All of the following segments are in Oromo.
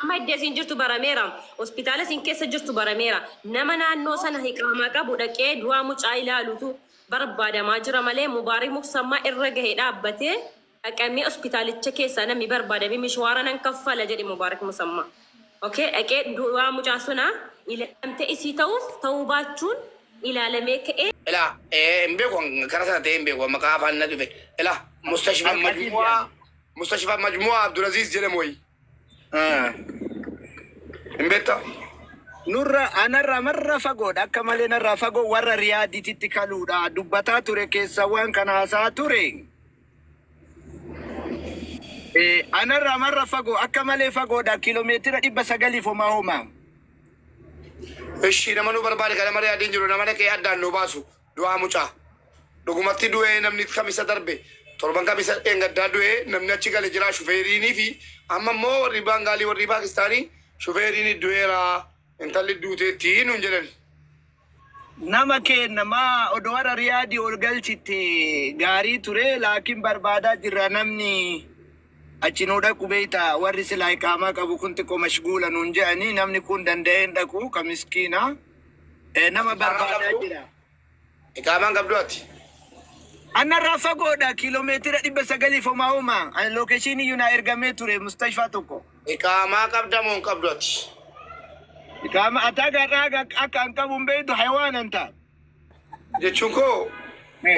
Amma iddoo isin jirtu barameera. Hospitaala isin keessa jirtu barameera. Nama naannoo sana hiqaamaa qabu dhaqee du'aa mucaa ilaalutu barbaadamaa jira malee Mubaarik Muksammaa irra gahee dhaabbatee dhaqamee hospitaalicha keessaa namni barbaadamee mishwaara nan kaffala jedhe Mubaarik Musammaa. Okay, dhaqee du'aa mucaa suna ilaalamtee isii ta'uuf ta'uu baachuun ilaalamee ka'ee. Ilaa hin beeku kara sana ta'ee hin beeku maqaa afaan na dhufe. Ilaa Mustashfa Alqasiim Majmu'aa jedhama. Mustashfa Majmu'aa Abdulaziz jedhamu wayi. Hin beektaa? Nurra anarra marra fagoodha akka malee narraa fagoo warra Riyaadititti kaluudha dubbataa ture keessa waan kana haasaa ture. Anarraa marra fagoo akka malee fagoodha kiiloomeetira 900 homaa homaa. Ishii nama nu barbaade kana malee adiin jiru nama dhaqee addaan nu baasu du'aa mucaa. Dhugumatti du'ee namni kamisa darbe torban kamisa dheengaddaa du'ee namni achi gale jira shufeeriinii fi amma immoo warri Baangaalii warri Paakistaanii shufeeriin du'eera intalli duuteetti nuun jedhan. Nama keenna maa odoo warra Riyaadii ol galchitte gaarii ture laakiin barbaadaa jirra namni achi nuu dhaqu beeyta warri silaa iqaamaa qabu kun xiqqoo mashguula nuun je'anii namni kun danda'ee hin dhaqu ka miskiina nama Iqaamaa barbaadaa qabdu? jira. Iqaamaan qabdu ati? Anarraa fagoodha kiiloomeetira 900 homaa homaa ani lookeeshinii iyyuu naa ergamee ture mustashfaa tokko. Iqaamaa qabda moo hin qabdu ati? Iqaama ataa garraa akka an qabu hin beektu hayawaanan ta'a. Jechuun koo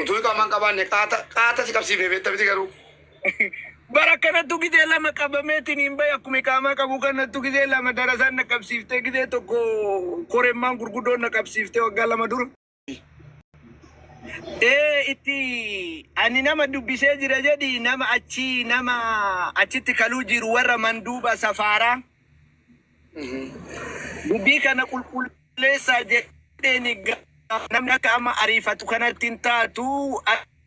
utuu iqaamaa hin qabaanne qaata qaata si qabsiifne beekta miti garuu. Bara kanattu gizee lama qabameetiin hin bahe akkuma iqaamaa qabu kanattu gizee lama darasaan na qabsiiftee gizee tokko koremmaan gurguddoon na qabsiiftee waggaa 2 dura. Ee itti ani nama dubbisee jira jedhi nama achii nama achitti kaluu jiru warra manduuba safaaraa dubbii kana qulqulleessaa jedheeni namni akka amma ariifatu kanatti hin taatu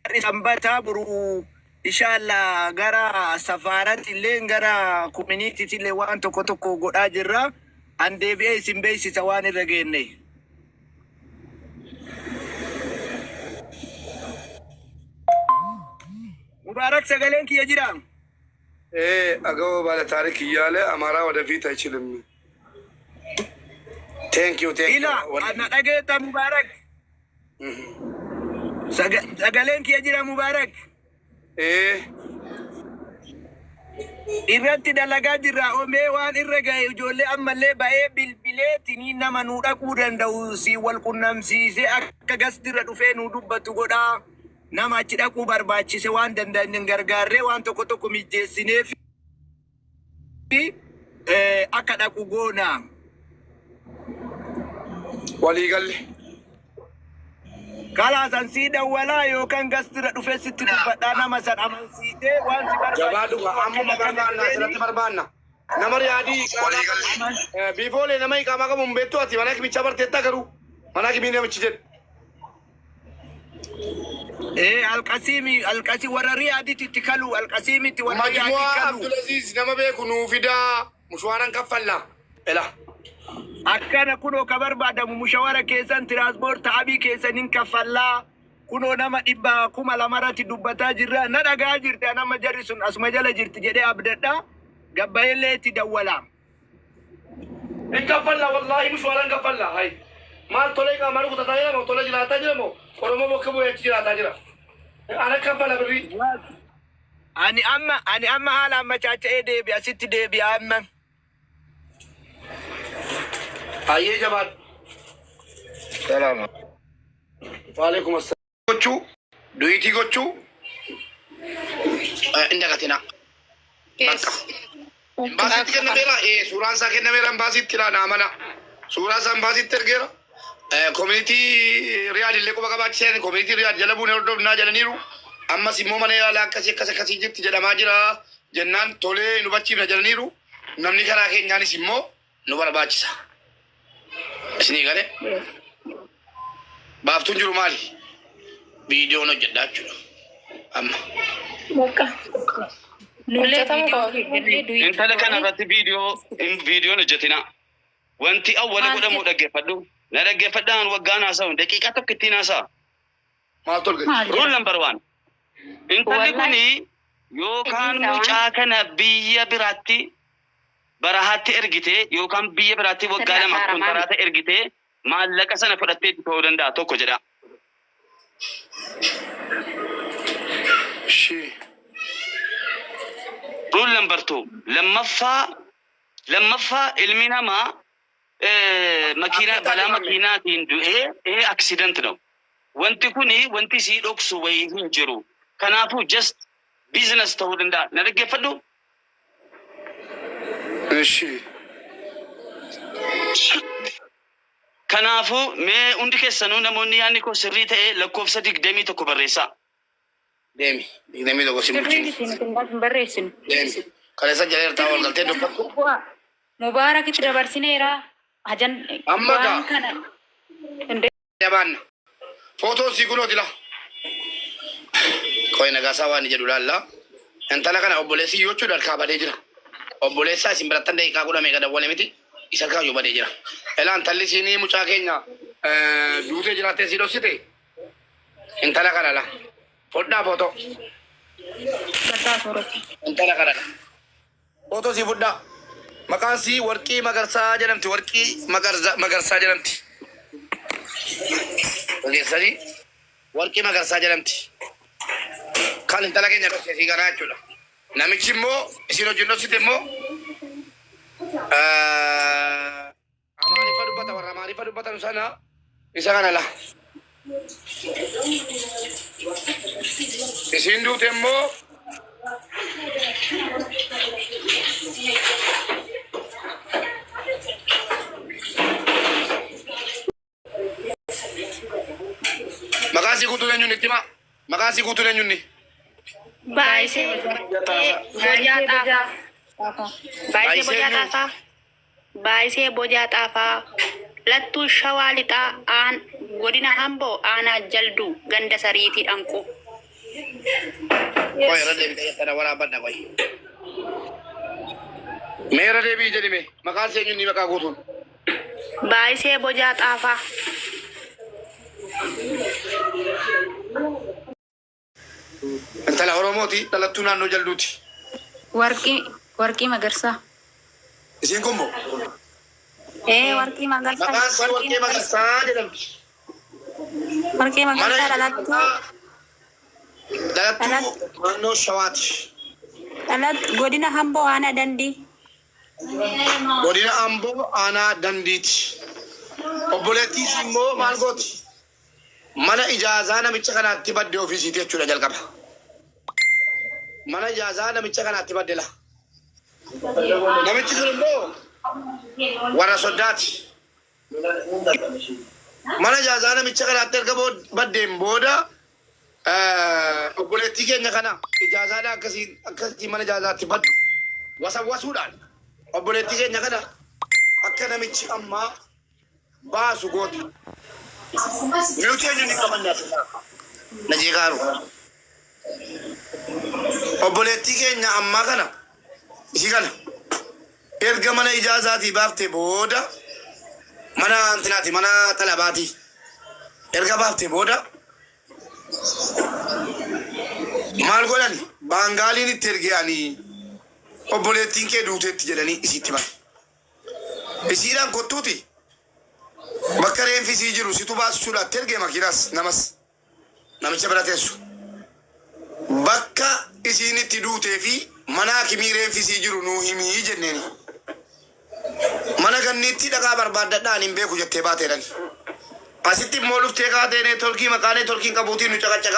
har'i sanbata boru inshallah gara safaaratti illee gara community illee waan tokko tokko godhaa jirra an deebi'ee isin beeksisa waan irra geenne. Mubaarak sagaleen kiyya jira. Ee agawo ባለ ታሪክ እያለ አማራ ወደፊት አይችልም። Thank you, thank you. Ila na dhageetta Mubaarak. Sagaleen kiyya jira Mubaarak. Ee Irratti dalagaa jirra omee waan irra gahe ijoollee ammallee ba'ee bilbileetinii nama nuu dhaquu danda'u si wal qunnamsiisee akka gastirra dhufee nuu dubbatu godhaa. Nama achi dhaquu barbaachise waan danda'an gargaarree waan tokko tokko mijjeessinee fi akka dhaqu goona. Walii galle. Kalaas an sii dawwalaa yookaan gastirra dhufee sitti dubbadhaa nama san amansiisee waan si Jabaa barbaachisu dhuga akkana ammuma akkana barbaanna jedheeni. asirratti barbaanna. Nama Riyaadii iqaamaa qabu biifoolee nama iqaamaa qabu hin beektu ati mana kimichaa barteetta garuu mana kimii namichi jedhu. Ee alqasiimi alqasii warra Riyaaditti itti kalu alqasiimitti warra Riyaadii Majmu'aa kalu. Abdulaziz nama beeku nuu fidaa mushwaaran kaffalla. Ela. Akkana kunoo ka barbaadamu mushawara keessan tiraanspoorta abii keessan hin kaffallaa kunoo nama 2,000 irratti dubbataa jirra na dhagaa jirti an amma jarri sun asuma jala jirti jedhee abdadha gabbayeellee itti dawwala. Hin kaffalla wallaahi mushwaaran kaffalla. Hay. Maal tolee qaamaa rukutataa jira moo tolee jiraataa jira moo Oromoo bakka bu'ee achi jiraataa jira. Ana kaffala birrii. Ani amma haala ammachaacha'ee deebi'a sitti deebi'a amma. Hayyee jabaadhu. Salaam. Waalaikum assalam. Gochuu du'iitii gochuu hin dagatinaa. Bakka. Imbaasiitti kennameera. Suuraan isaa kennameera imbaasiitti ilaa naa mana. Suuraa isaa imbaasiitti ergeera. Koominitii Riyaad illee quba qabaachiseen koominitii Riyaad jala buunee hordofnaa jedhaniiru. Ammas immoo mana yaalaa akkasii akkas akkasii jirti jedhamaa jira jennaan tolee nu hubachiifna jedhaniiru. Namni karaa keenyaanis immoo nu barbaachisa. Isinii galee? Baaftuun jiru maali? Viidiyoon hojjedhaa jechuudha. Amma. Bakka. Nullee Hojjetamuu viidiyoo qaba. hojjennee du'ii Intala kana irratti viidiyoo viidiyoon hojjetina. Wanti awwala Maal godhamu jedhu? dhaggeeffadhu. Na dhaggeeffadhaan waggaan haasa'u daqiiqaa tokko ittiin haasa'a. Maal tolge? Maal Rule jedha? number one. Intalli Wallahi kuni yookaan dhiisa waan. mucaa kana biyya biraatti Barahaatti ergitee yookaan biyya biraatti waggaa Sirra lama haaramaa kontaraata ergitee maallaqa sana fudhattee ta'uu danda'a tokko jedha. Shi. Rule number two. Lammaffaa ilmi namaa makiinaa balaa makiinaatiin du'ee accident ነው. Wanti kuni wanti sii dhoksu wayii hin jiru. Kanaafuu just business ta'uu danda'a. Na dhaggeeffadhu. Ishi. Kanaafuu mee hundi keessanuu namoonni yaadni koo sirrii ta'e lakkoofsa 21 barreessaa. Deemi. 21 si Sirrii bulchini. miti, nuti hin barreessinu. Deemi. Kaleessa jaleertaa wal galtee dubbattu. Mubaarakitti dabarsineera. Hajan Amma waan gaa. kana hin Jabaanna. Footoon sii kunooti la. Qoy nagaasaa waan jedhu laalla. Intala kana obboleessi yoo jechuudha harkaa badee jira. Obboleessaa isin birattan daqiiqaa 10 meeqa dawwale miti. Isa harkaa iyyuu badee jira. Elaa intalli siinii mucaa keenya duutee jiraattee sii dhoksite. Intala kana la. Fudhaa footoo. Gaddaa sooratu. Intala kana la. Footoo sii fudhaa. Maqaan sii Warqii Magarsaa jedhamti. Warqii Magarsaa jedhamti. Dhageessanii Warqii Magarsaa jedhamti. Kan intala keenya dhoksee sii kanaa jechuudha. Namichi immoo isin wajjin dhoksite immoo Amaariffa dubbata, warra Amaariffa dubbatan sana isa kana la. Isiin duute immoo maqaan sii guutuun eenyuun itti himaa? Maqaan sii guutuun eenyuun? Baay'isee Bojaa Xaafaa. Baay'isee Bojaa Xaafaa. Baay'isee Bojaa Xaafaa. Lattuu Shawaa Lixaa aan godina Hamboo aanaa Jalduu ganda Sariitii Dhanquu. Qoy irra deebitee jettana waraabadha qoy. Mee irra deebi'i jedhi mee maqaan sii eenyuun maqaa guutuun? Baay'isee Bojaa Xaafaa. Intala Oromooti, dhalattuu naannoo Jalduuti. Warqii Magarsaa. Isiin kun moo? Ee, Warqii Magarsaa. Maqaan isii Warqee Magarsaa jedhamti. Warqii Mana Magarsaa dhalattuu dhalattuu naannoo Shawaati. Dhalattuu godina Hamboo aanaa Dandii. Godina Amboo aanaa Dandiiti. Obboleettii isii immoo maal gooti? Mana ijaazaa namicha kanaatti badde ofiisiiti jechuudha jalqaba. Mana ijaazaa namicha kanaatti badde la. Namichi sun immoo warra soddaati. Mana ijaazaa namicha kanaatti erga baddeen booda obboleettii keenya kana ijaazaadhaa akkasii akkasii mana ijaazaatti baddu wasawwasuudhaan obboleettii keenya kana akka namichi ammaa baasu gooti. Mute eenyuun hin qabanne asirraa? Na jeeqaaru. Obboleettii keenya ammaa kana isii kana erga mana ijaazaatii baaftee booda, mana antinaati, mana talabaatii erga baaftee booda maal godhani? Baangaaliin itti erge'anii obboleettiin kee duuteetti jedhanii isiitti himan. Isiidhaan kottuuti bakka reenfi isii jiru situ baasisuudhaatti ergee makiinaas namas namicha bira teessu. Bakka isiin itti duutee fi mana hakimii reenfi isii jiru nuu himii jenneeni. Mana ganniitti dhaqaa barbaaddadhaa, ani hin beeku jettee baateedhani. Asitti immoo dhuftee kaatee neetworkii maqaa neetworkiin qabuutiin nu caqacaqaa.